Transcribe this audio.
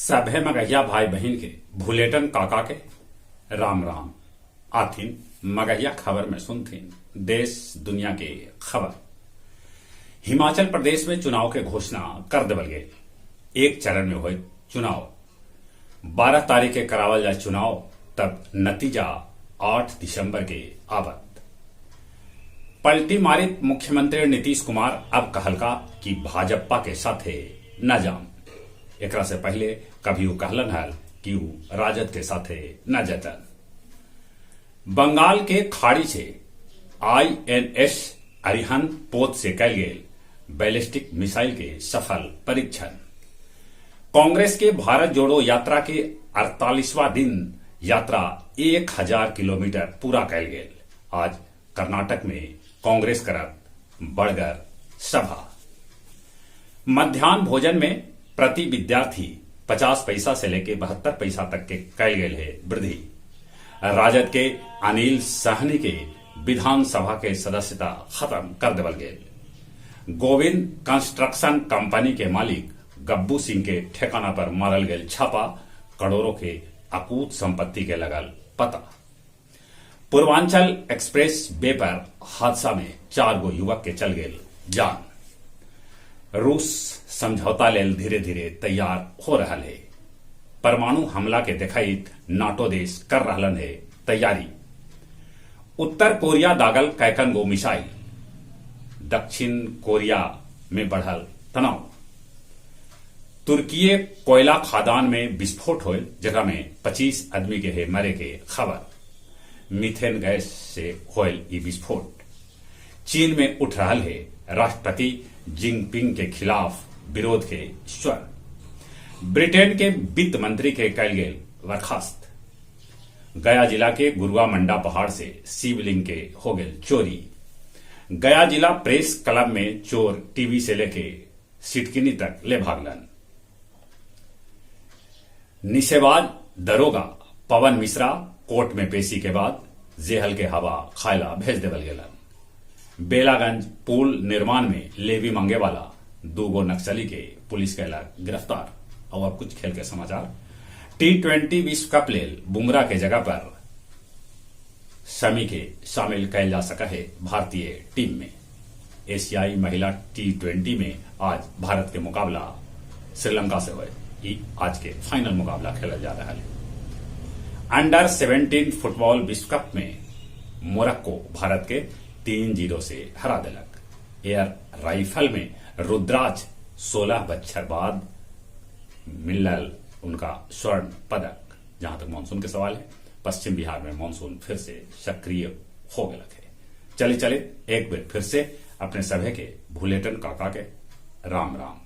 सभे मगहिया भाई बहिन के भुलेटन काका के राम राम। आथिन मगहिया खबर में सुनथिन देश दुनिया के खबर। हिमाचल प्रदेश में चुनाव के घोषणा कर देवल गेल। एक चरण में होए चुनाव। 12 तारीख के करावल जाए चुनाव, तब नतीजा 8 दिसंबर के आवत। पलटी मारित मुख्यमंत्री नीतीश कुमार अब कहलका कि भाजपा के साथे न जाम। एकरा से पहले कभी उ कहलन हल कि उ राजद के साथे न जतन। बंगाल के खाड़ी से आईएनएस अरिहंत पोत से कैल गेल बैलिस्टिक मिसाइल के सफल परीक्षण। कांग्रेस के भारत जोड़ो यात्रा के 48वां दिन यात्रा 1000 किलोमीटर पूरा कैल गेल। आज कर्नाटक में कांग्रेस करत बड़गर सभा। मध्यान्ह भोजन में प्रति विद्यार्थी 50 पैसा से लेके 72 पैसा तक के कैल गेल है वृद्धि। राजद के अनिल सहनी के विधानसभा के सदस्यता खत्म कर देवल गेल। गोविंद कंस्ट्रक्शन कंपनी के मालिक गब्बू सिंह के ठिकाना पर मारल गेल छापा, करोड़ों के अकूत संपत्ति के लगल पता। पूर्वांचल एक्सप्रेस वे पर हादसा में 4 गो युवक के चल गेल जान। रूस समझौता लेल धीरे धीरे तैयार हो रहा है। परमाणु हमला के देखैत नाटो देश कर रहलन है तैयारी। उत्तर कोरिया दागल कैकन गो मिसाइल। दक्षिण कोरिया में बढ़ल तनाव। तुर्कीये कोयला खदान में विस्फोट होल, जगह में 25 आदमी के है मरे के खबर। मीथेन गैस से होल ई विस्फोट। चीन में उठ रहा है राष्ट्रपति जिनपिंग के खिलाफ विरोध के स्वर। ब्रिटेन के वित्त मंत्री के कैल गेल बर्खास्त। गया जिला के गुरुआ मंडा पहाड़ से शिवलिंग के हो गेल चोरी। गया जिला प्रेस क्लब में चोर टीवी से लेके सिटकिनी तक ले भागलन। निशेबाज दरोगा पवन मिश्रा कोर्ट में पेशी के बाद जेहल के हवा खायला भेज देवल गेलन। बेलागंज पुल निर्माण में लेवी मांगे वाला 2 गो नक्सली के पुलिस कैला गिरफ्तार। और अब कुछ खेल के समाचार। T20 विश्व कप लेल बुमराह के जगह पर शमी के शामिल कैल जा सका है भारतीय टीम में। एशियाई महिला T20 में आज भारत के मुकाबला श्रीलंका से हुए। आज के फाइनल मुकाबला खेला जा रहा है। अंडर 17 फुटबॉल विश्व कप में मोरक्को भारत के 3-0 से हरा दिलक। एयर राइफल में रुद्राज 16 बच्छर बाद मिलल उनका स्वर्ण पदक। जहां तक मानसून के सवाल है, पश्चिम बिहार में मानसून फिर से सक्रिय हो गया है। चले चले एक बार फिर से अपने सभे के भुलेटन काका के राम राम।